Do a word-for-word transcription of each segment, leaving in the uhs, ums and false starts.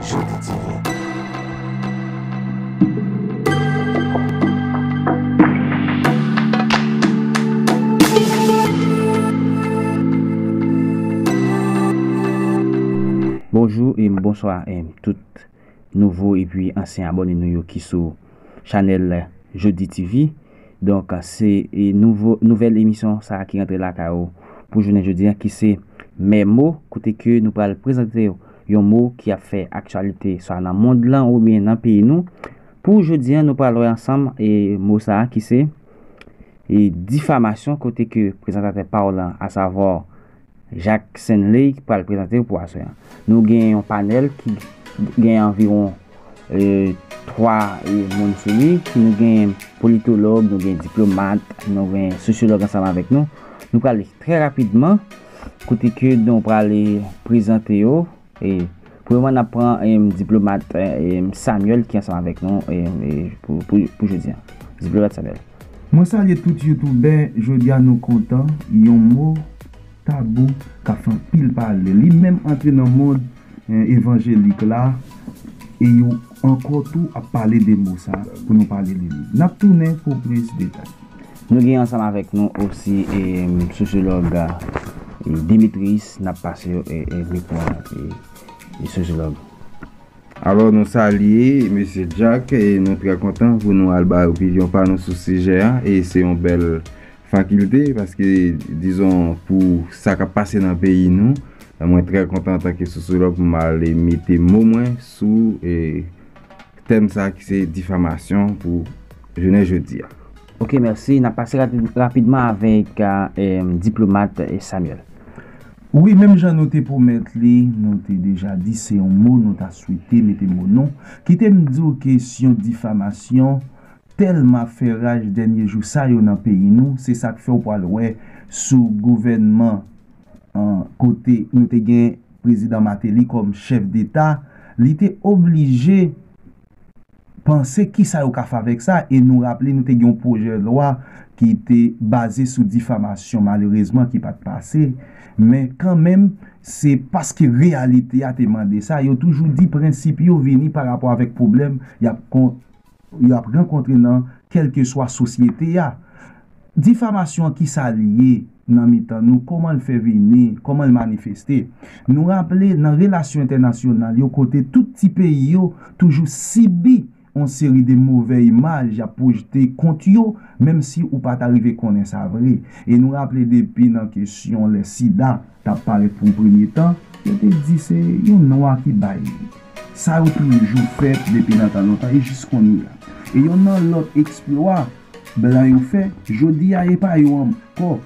Jodi T V. Bonjou e bonswa e tout nouvo epi ansyen abòne nou yo ki sou chanèl Jodi T V. Donk, se e nouvo, nouvèl emisyon sa a ki rantre lakay ou pou jounen jodi a, ki se Mè Mo, kote ke nou pral prezante yon mo ki ap fè aktyalite swa nan mond lan oubyen nan peyi nou. Pou jodi a, nou pral wè ansanm e mo sa a ki se e difamasyon, kote ke prezantatè pa w lan, asavwa Jacques Senley, pral prezante w pou aswè a. Nou gen yon panèl ki gen anviwon e twa e moun sou li, ki nou gen politològ, nou gen diplomat, nou gen sosyològ ansanm avèk nou. Nou pral trè rapidman, kote ke nou pral prezante yo. E premyèman, n ap pran e diplomat e Samuel ki ansanm avèk nou e e pou pou pou jodi a. Diplomat Samuel. Mwen salye tout youtubè, jodi a nou kontan, yon mo tabou k ap fè anpil pale. Li menm antre nan mond e evanjelik la, e yo ankò tou ap pale de mo sa pou nou pale de li. N ap tounen pou plis detay. Nou gen ansanm avèk nou osi e sosyològ e Dimitris, n ap pase yo e e mikwo a e e sosyològ. Alò, nou salye mesye Jack e nou trè kontan pou nou al bay opinyon pa nou sou sijè a, e se yon bèl fakilte, paske, dizon, pou sa k ap pase nan peyi nou, mwen trè kontan antanke sosyològ pou m al mete mo mwen sou e tèm sa ki se difamasyon pou jounen jodi a. Ok, mèsi. N ap pase rapi- rapidman avèk e diplomat e Samuel. Wi, menm jan nou te pwomèt li, nou te deja di se yon mo nou ta swete mete mo nou. Kite m di w kesyon difamasyon tèlman ap fè raj dènye jou sa yo nan peyi nou, se sa k fè w pral wè sou gouvènman an, kote nou te gen prezidan Martelly kòm chèf deta, li te oblije panse kisa yo ka fè avèk sa, e nou raple nou te gen yon pwojè lwa ki te baze sou difamasyon, malerezman ki pa t pase, men kanmenm, se paske reyalite a te mande sa, yo toujou di prensip yo vini pa rapò avèk pwoblèm y ap kon- y ap rankontre nan kèlkeswa sosyete a. Difamasyon an, kisa l ye nan mitan nou, kòman l fè vini, kòman l manifeste? Nou raple nan relasyon entènasyonal yo, kote tout ti peyi yo toujou sibi yon seri de movè imaj y ap pwojte kont yo, menm si ou pa ta rive konnen sa vre. E nou raple depi nan kesyon lè sida t ap parèt pou yon premye tan, yo te di se yon nwa ki bay li. Sa yo toujou fè depi nan tan lontan e jis kounye a. E yonn nan lòt eksplwa blan yo fè, jodi a e pa yo ankò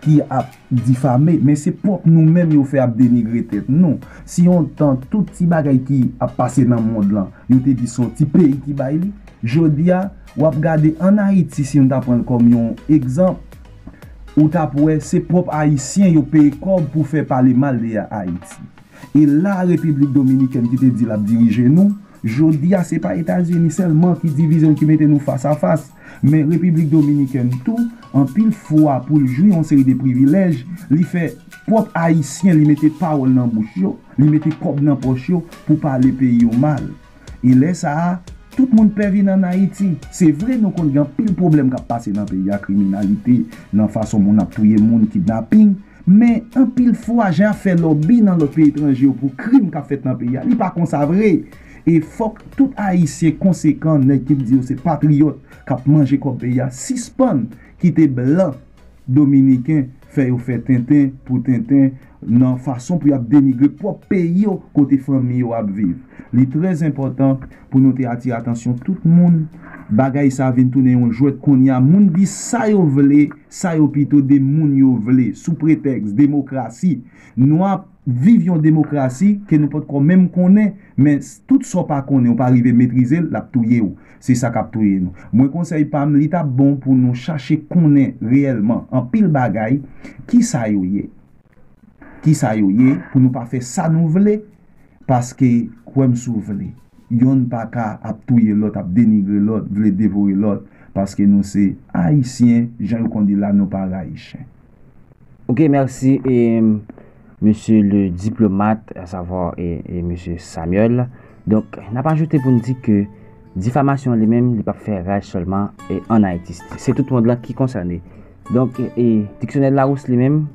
ki ap difame, men se pwòp nou menm yo fè ap denigre tèt nou. Si yon tan tout ti bagay ki ap pase nan mond lan, yo te di se yon ti peyi ki bay li, jodi a, w ap gade ann Ayiti, si nou ta pran l kòm yon egzanp, ou t ap wè se pwòp Ayisyen yo peye kòb pou fè pale mal de Ayiti. E la Repiblik Dominikèn ki te di l ap dirije nou, jodi a se pa Etazini sèlman ki divize n, ki mete nou fas a fas, men Repiblik Dominikèn tou, anpil fwa pou l jwi yon seri de privilèj, li fè pwòp Ayisyen, li mete pawòl nan bouch yo, li mete kòb nan pòch yo pou pale peyi yo mal. E lè sa a, tout moun pè vin ann Ayiti. Se vre, nou konn gen anpil pwoblèm k ap pase nan peyi a, kriminalite, nan fason moun ap touye moun, kidnaping, men anpil fwa, jan y ap fè lòbi nan lòt peyi etranje yo pou krim k ap fèt nan peyi a, li pa konsa vre. E fòk tout Ayisyen konsekan, nèg ki di yo se patriyòt, k ap manje kòb peyi a, sispann kite blan dominiken fè yo fè tenten pou tenten nan fason pou y ap denigre pwòp peyi yo kote fanmi yo ap viv. Li trè enpòtan pou nou te atire atansyon tout moun. Bagay sa vin tounen yon jwèt kounye a. Moun di sa yo vle, sa yo pito de moun yo vle, sou pretèks demokrasi. Nou ap viv yon demokrasi ke nou potko menm konnen, men s- tout sa w pa konnen, ou pa rive metrize l, l ap touye w. Se sa k ap touye nou. Mwen, konsèy pa m, li t ap bon pou nou chache konnen reyèlman anpil bagay, kisa yo ye. Kisa yo ye, pou nou pa fè sa nou vle, paske, kwè m si w vle, yonn pa ka ap touye lòt, ap denigre lòt, vle devore lòt, paske nou se Ayisyen, jan yo konn di la, nou pa rayichen. Ok, mèsi, e, mesye le diplomat, asavwa, e, e mesye Samuel. Donk, n ap ajoute pou n di ke difamasyon li menm, li p ap fè raj sèlman e ann Ayiti. Se tout mond lan ki konsène. Donk, e, diksyonè Larousse li menm,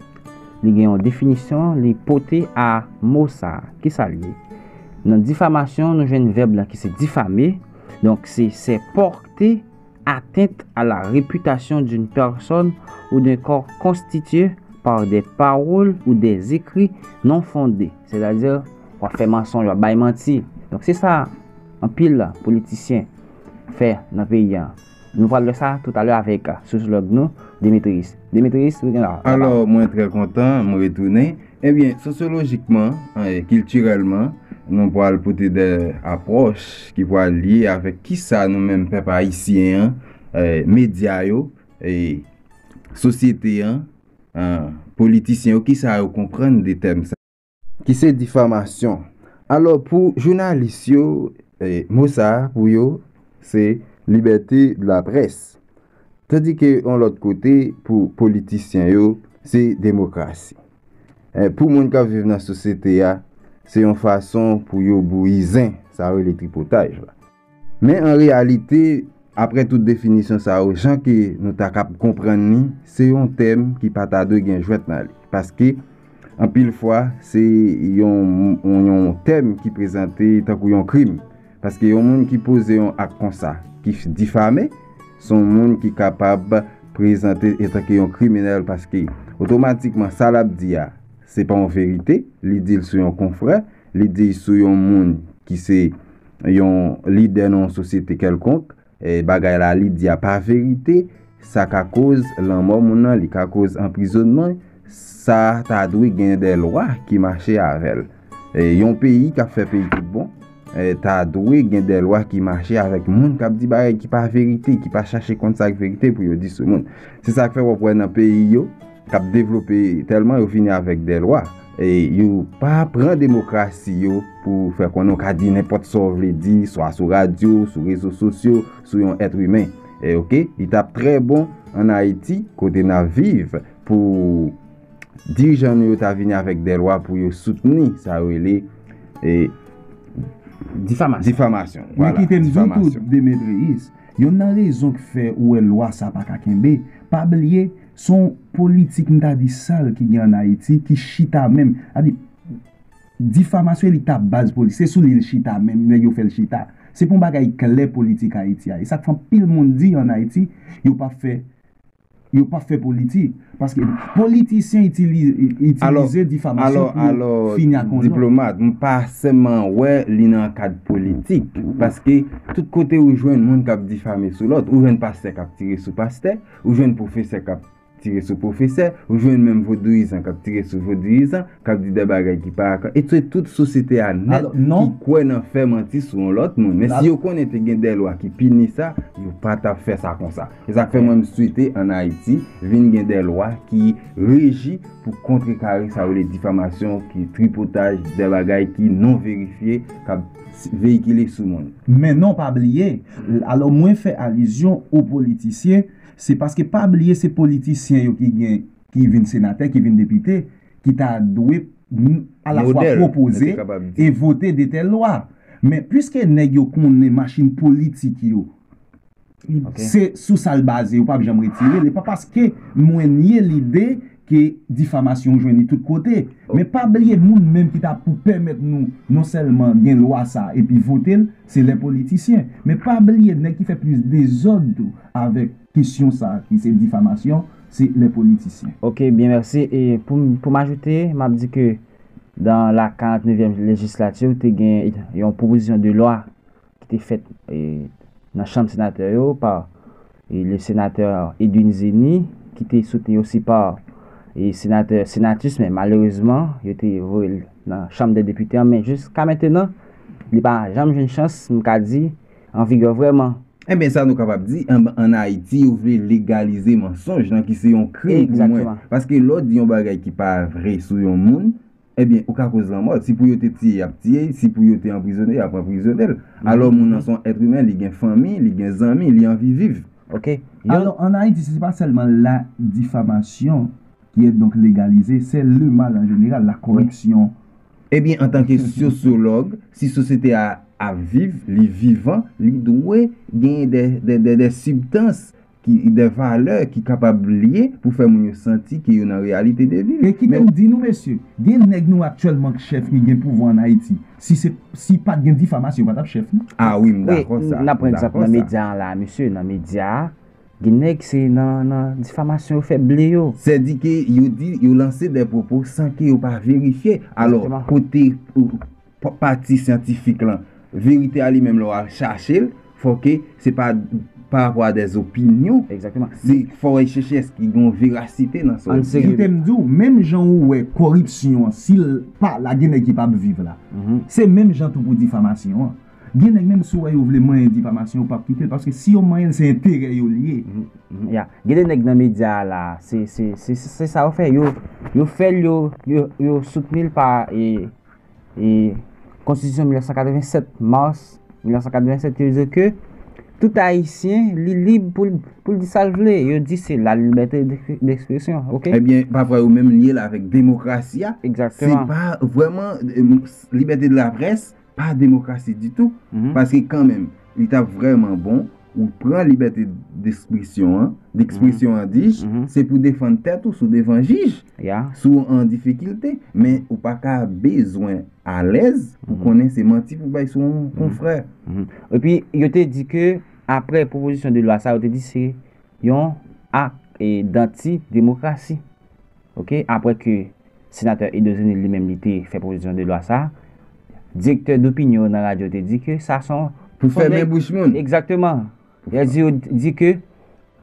li gen yon definisyon, li pote a mo sa a. Kisa l ye? Nan difamasyon, nou jwenn vèb lan ki se diffamer. Donk, se, c'est porter atteinte à la réputation d'une personne ou d'un corps constitué par des paroles ou des écrits non fondés. Sètadi, w ap fè mansonj, w ap bay manti. Donk, se sa anpil politisyen fè nan peyi an. Nou pral wè sa toutalè avèk sosyològ nou, Demetrius. Demetrius, ou gen la. Alò, mwen trè kontan, mwen retounen. Ebyen, sosyolojikman, e, kiltirèlman, nou pral pote de apwòch ki pral lye avèk kisa nou menm pèp ayisyen an, e, medya yo, e, sosyete an, e, politisyen yo, kisa yo konprann de tèm sa. Ki se difamasyon. Alò, pou jounalis yo, e, mo sa a pou yo, se liberté de la presse. Tandike yon lòt kote, pou politisyen yo, se demokrasi. E, pou moun k ap viv nan sosyete a, se yon fason pou yo bouyi zen, sa yo rele tripotaj la. Men an reyalite, apre tout definisyon sa yo, jan ke nou ta kab konprann li, se yon tèm ki pa ta dwe gen jwèt nan li. Paske, anpil fwa, se yon, yon, yon tèm ki prezante tankou yon krim. Paske yon moun ki poze yon ak konsa, ki f- difame, se yon moun ki kapab prezante antanke yon kriminèl, paske otomatikman sa l ap di a, se pa yon verite, li di l sou yon konfrè, li di l sou yon moun ki se yon lidè nan yon sosyete kèlkonk, e bagay la li di a pa verite, sa ka koz lanmò moun nan, li ka koz anprizonnman, sa ta dwe gen de lwa ki mache avè l. E yon peyi k ap fè peyi tout bon, e ta dwe gen de lwa ki mache avèk moun k ap di bagay ki pa verite, ki pa chache konn sa k verite pou yo di sou moun. Se sa k fè w ap wè nan peyi yo, k ap devlope tèlman yo vini avèk de lwa. E yo pa pran demokrasi yo pou fè konnen w ka di nenpòt sa w vle di, swa sou radyo, sou rezo sosyo, sou yon èt imen. E oke, li t ap trè bon ann Ayiti, kote n ap viv, pou dirijan nou yo ta vini avèk de lwa pou yo soutni sa yo rele e, Difamasyon. Difamasyon. Men kite m di w tou, Demetrius, youn nan rezon k fè ou wè lwa sa pa ka kenbe, pa bliye, se yon politik, m ta di, sal ki gen ann Ayiti, ki chita menm. Sa di, difamasyon li ta baz politik. Se sou li l chita menm, nèg yo fè l chita. Se pa yon bagay klè politik Ayiti a. E sa k fè anpil moun di ann Ayiti, yo pa fè yo pa fè politik. Paske politisyen itilize difamasyon pou fini ak yon lòt. Diplomat, m pa sèlman wè li nan kad politik. Paske tout kote ou jwenn moun k ap difame sou lòt, ou jwenn pastè k ap tire sou pastè, ou jwenn pwofesè k ap tire sou pwofesè, ou jwenn menm vodouyizan k ap tire sou vodouyizan, k ap di de bagay ki pa akan. E se tout sosyete a nèt ki kwè nan fè manti sou yon lòt moun. Men si yo konnen te gen de lwa ki pini sa, yo pa t ap fè sa konsa. Se sa k fè mwen m swete ann Ayiti vin gen de lwa ki reji pou kontrekare sa yo rele difamasyon, ki tripotaj, de bagay ki non verifye, k ap veyikile sou moun. Men non, pa bliye, alò mwen fè alizyon o politisyen, se paske pa bliye se politisyen yo ki gen, ki vin senatè, ki vin depite, ki ta dwe alavwa pwopoze e vote de tèl lwa. Men piske nèg yo konnen machin politik yo, se sou sa l baze, yo p ap janm retire l. E pa paske mwen nye lide ke difamasyon jwenn li tout kote. Men pa bliye moun menm ki ta pou pèmèt nou non sèlman gen lwa sa epi vote l, se lè politisyen. Men pa bliye nèg ki fè plis dezòd tou avèk kesyon sa ki se difamasyon, se lè politisyen. Ok, byen mèsi. E pou, pou m ajoute, m ap di ke dan la karant nevyèm lejislati, te gen yon pwopozisyon de lwa ki te fèt e, nan chanm senatè yo pa e, le senatè Edwin Zeny, ki te soutni osi pa e, senatè Senatus, men malerezman, yo te voye l nan chanm dè depite an, men jiska mentenan, li pa janm jwenn chans, m ka di, an vigè vrèman. Ebyen, sa nou kapab di, ann Ayiti, yo vle legalize mansonj lan ki se yon krim pou mwen. Paske lè w di yon bagay ki pa vre sou yon moun, ebyen, ou ka koz lanmò l. Si pou yo te tiye, y ap tiye l. Si pou yo te anprizone, y ap anprizone l. Alò, moun nan se yon èt imen, li gen fanmi, li gen zanmi, li anvi viv. Ok. Alò, ann Ayiti, se pa sèlman la difamasyon ki est donc légalisée, c'est le mal en général, la corruption. Ebyen, antanke sosyològ, si sosyete a ap viv, li vivan, li dwe genyen de, de, de, de sibstans, ki, de valè ki kapab lye pou fè moun yo santi ke yo nan reyalite de viv. E kite m di nou, mesye, gen nèg nou aktyèlman k chèf ki gen pouvwa ann Ayiti. Si se, si pa t gen difamasyon, yo pa t ap chèf, non. Ah wi, m dakò sa. N ap pran egzanp nan medya an la, mesye, nan medya a, gen nèg se nan, nan difamasyon yo fè ble yo. Sèdike yo di, yo lanse de pwopo san ke yo pa verifye. Alò, kote, uh, pa-, pati syantifik lan, verite a li menm lè w al chache l, fò ke se pa pa rapò a de opinyon. Egzakteman. Se fò w al chèche èske gen yon verasite nan sa w di. Kite m di w, menm jan ou wè kòripsyon an, si l pa la, gen nèg ki p ap viv la. Se menm jan tou pou difamasyon an. Gen nèg menm si w wè yo vle manyen difamasyon, yo p ap kite l, paske si yo manyen l, se enterè yo l ye. Ya. Gen de nèg nan medya a la, se, se, se, se, se sa yo fè. Yo, yo fè l, yo, yo, yo soutni l pa, e, e, Konstitisyon mil nèf san katrevennsèt, mas mil nèf san katrevennsèt, yo di ke tout Ayisyen, li lib pou l, pou l di sa l vle. Yo di se la libète de, dekspresyon, oke? Ebyen, pafwa yo menm lye l avèk demokrasi a. Egzakteman. Se pa vrèman, e, libète de laprès, pa demokrasi ditou. Paske kanmenm, li t ap vrèman bon ou pran libète dekspresyon an, dekspresyon an, di, se pou defann tèt ou sou devan jij, si w an difikilte, men ou pa ka bezwen alèz pou konnen se manti pou bay sou yon konfrè. Epi, yo te di ke, apre pwopozisyon de lwa sa, yo te di se yon ak, e, danti demokrasi. Oke, apre ke senatè Edouard Zénil li menm li te fè pwopozisyon de lwa sa, direktè dopinyon nan radyo te di ke sa se yon, pou fèmen bouch moun. Egzakteman. Yo di, yo di ke,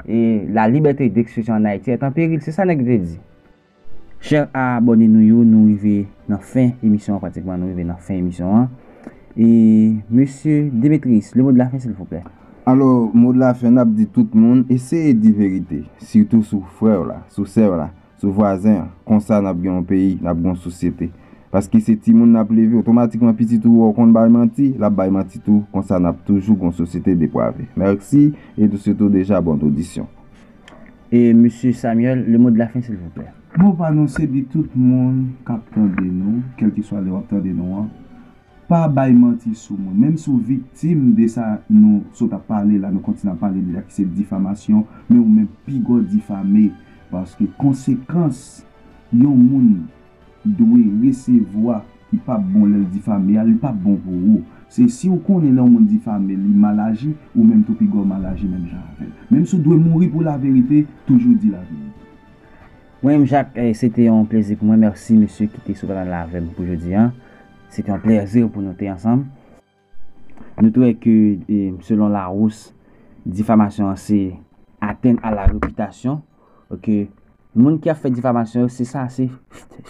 e, la liberté d'expression en Haïti est en péril. Se sa nèg yo te di. Chè abòne nou yo, nou rive nan fen emisyon an, pratikman nou rive nan fen emisyon an. E, mesye Demetris, le mot de la fin, silvouplè. Alò, mo de la fen, n ap di tout moun, eseye di verite, sitou sou frè w la, sou sè w la, sou vwazen an. Konsa, n ap gen yon peyi, n ap gen yon sosyete. Paske se timoun n ap leve, otomatikman pitit ou wè w konn bay manti, l ap bay manti tou, konsa n ap toujou gen yon sosyete deprave. Mèsi, e nou swete w deja bòn odisyon. E, mesye Samuel, le mot de la fin, silvouplè. Mo pa nou se di tout moun k ap tande nou, kèlkeswa lè w ap tande nou an, pa bay manti sou moun. Menm si w viktim de sa nou sot ap pale la, nou kontinye ap pale de la ki se difamasyon, men ou menm pigò difame. Paske konsekans yon moun dwe resevwa ki p ap bon lè l difame a, li p ap bon pou ou. Se si w konnen lè yon moun difame, li mal aji, ou menm tou pigò mal aji menm jan avè l. Menm si w dwe mouri pou laverite, toujou di laverite. Mwen menm, Jak, eh, se te yon plezi pou mwen. Mèsi, mesye, ki te sou kanal la avè m pou jodi a. Se te yon plezi pou nou te ansanm. Nou te wè ke, eh, selon Larousse, difamasyon an se atteinte à la réputation. Ok. Moun ki ap fè difamasyon yo, se sa, se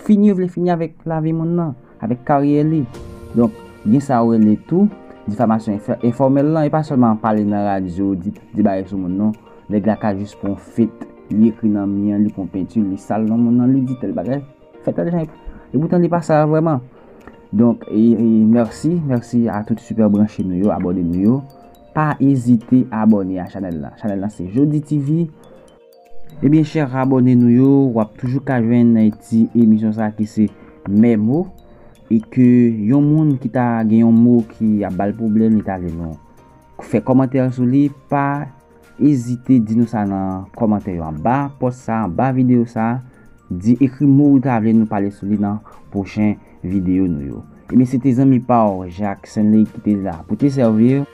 fini, yo vle fini avèk lavi moun nan, avèk karyè li. Donk, gen sa yo rele tou difamasyon enfò-, enfòmèl lan, e pa sèlman pale nan radyo, di, di bagay sou moun, non. Nèg la ka jis pran yon fèt, li ekri nan mi an, li pran penti, li sal non moun nan, li di tèl bagay, fè tèl jan, epoutan li pa sa vrèman. Donk, e, e, mèsi, mèsi a tout sipè branche nou yo, abòne nou yo. Pa ezite abòne a chanèl la. Chanèl la se Jodi T V. Ebyen, chè abòne nou yo, w ap toujou ka jwenn ti emisyon sa ki se Men Mo, e ke yon moun ki ta gen yon mo ki ap ba l pwoblèm, li ta vle nou fè kòmantè sou li, pa ezite di nou sa nan kòmantè yo anba pòs sa, anba videyo sa. Di, ekri mo ou ta vle nou pale sou li nan pwochen videyo nou yo. Ebyen, se te zanmi pa w, Jak Senley, ki te la pou te sèvi w.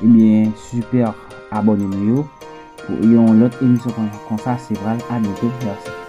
Ebyen, sipè abòne nou yo. Pou yon lòt emisyon kon, konsa, se pral. A byento. Mèsi.